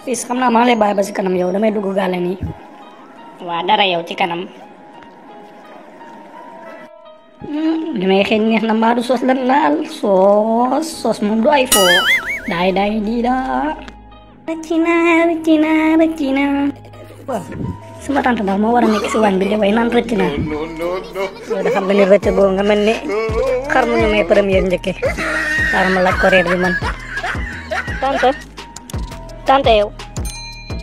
Fis xam naa maa lay bàyyi ba si kanam yow damay dugg gaale nii. waa dara yow ci kanam. li may xeeñ neex na mbaa du sos lan laal sos moom du ay foo daay di daa rëcc naa waaw sama tante daal moo war a nekk si waañ bi di way naan rëcc naa yow da xam nga ni rëcc boo nga mel ni xar mu ñu may première njëkke xaaral ma laaj ko reer bi man tante yow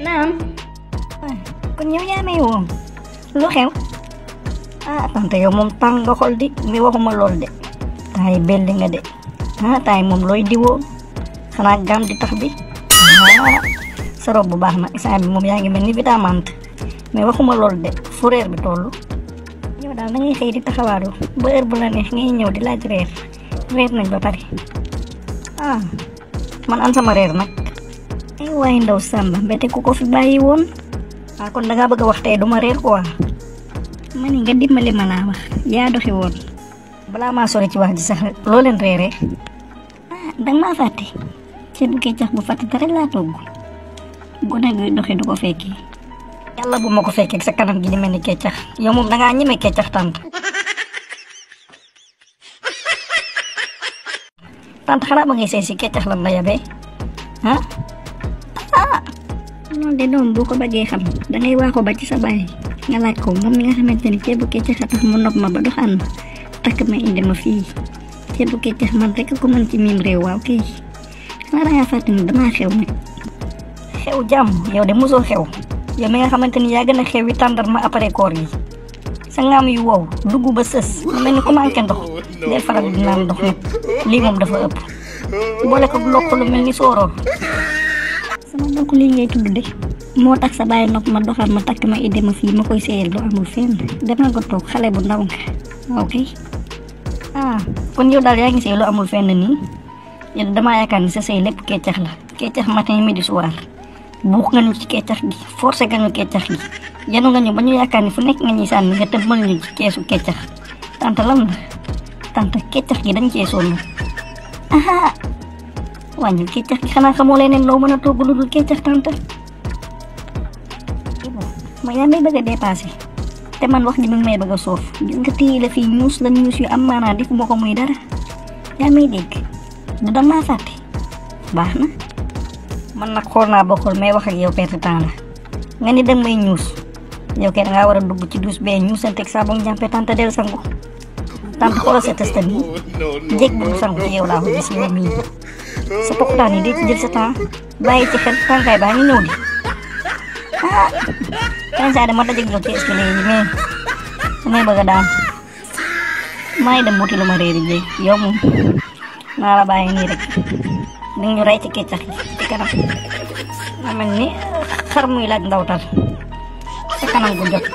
naam kon yow yaa may woo lu xew tante yow moom tàng nga xol di mi waxuma lool de taay belli nga de taay moom looy diwoo xanaa gam di tax bi sa rob bu baax na instant bi moom yaa ngi mel ni vitamante mais waxuma lool de fu reer bi toll yow daal da ngay xëy di taxawaaru ba heure bu la neex ngay ñëw di laaj reer nañ ba pare man an sama reer nag ay waaye ndaw Samba mbete ku ko fi bàyyi woon kon da ngaa bëgg a wax tey duma reer quoi ma ni nga dimbali ma laa wax yaa doxi woon balaa maa sori ci wax ji sax loo leen reeree danga maa fàtte ceebu keccax bu fàtte dara laa togg gone guy doxi du ko fekkee yàlla bu ma ko fekkee sa kanam gi di mel ni keccax yow moom dangaa ñeme keccax tant xanaa ba ngay sey si keccax lan la yabee loolu de doom boo ko bëggee xam dangay waaxu ba ci sa baay nga laaj ko moom mi nga xamante ni ceebu keccax a tax mu nopp ma ba doxaan ma takk ma indi ma fii ceebu keccax man rek ko mën ci miim réew waaw kay xanaa dangaa fàtte ni damaa xew nag xew jàmm yow de mosoo xew yow mi nga xamante ni yaa gën a xew yi tàndarma après koor yi sa ngaam yu wow dugg ba sës mu mel ni ku manqué ndox day faral di naan ndox nag lii moom dafa ëpp boole ko lokk lu mel ni sooroor sama ndokk lii ngay tudd de moo tax sa bàyyi nopp ma doxal ma takk ma indi ma fii ma koy seeyal lu amul fenn demal nga toog xale bu ndaw nga ok kon yow daal yaa ngi seey lu amul fenn nii yow damaa yaakaar ni sa sëy lépp keccax la keccax matin midi soir buux nga ñu ci keccax gi forcé nga ñu keccax gi yenu nga ñu ba ñu yaakaar ni fu nekk nga ñuy sànni nga tëmbal ñu ci keesu keccax tante lan la tante keccax gi dañ cee sonn wàññi keccax gi xanaa xamoo leneen loo mën a togg lu dul keccax tante ma yaa may bëgg a dépassé te man wax ji mi ngi may bëgg a soof gis nga téye la fii ñuus la ñuus yu am maanaa defu ma ko muy dara yaa may dégg du danga maa fàtte baax na man nag xool naa bokkul may wax ak yow perte temps la nga ni danga may ñuus yow kay dangaa war a dugg ci douche bee ñuusanteeg sabon njàmpe tante del sangu tante xoolal sa testa bi jéeg bu mu sangu ci yow laa ko gis yow mii sa pokutaan yi di ci jël sa temps bàyyi ci xel tànkaay baa ngi ñëw di kenn saa dama dajeg yow ci escalier yi mais damay bëgg a daan maa ngi dem wuti lu ma réeri jéeg yow moom naa la bàyyi nii rek ni ñu rey ci keccax yi ci kanam nga mel ni xar muy laaj ndawtal sa kanam gu jot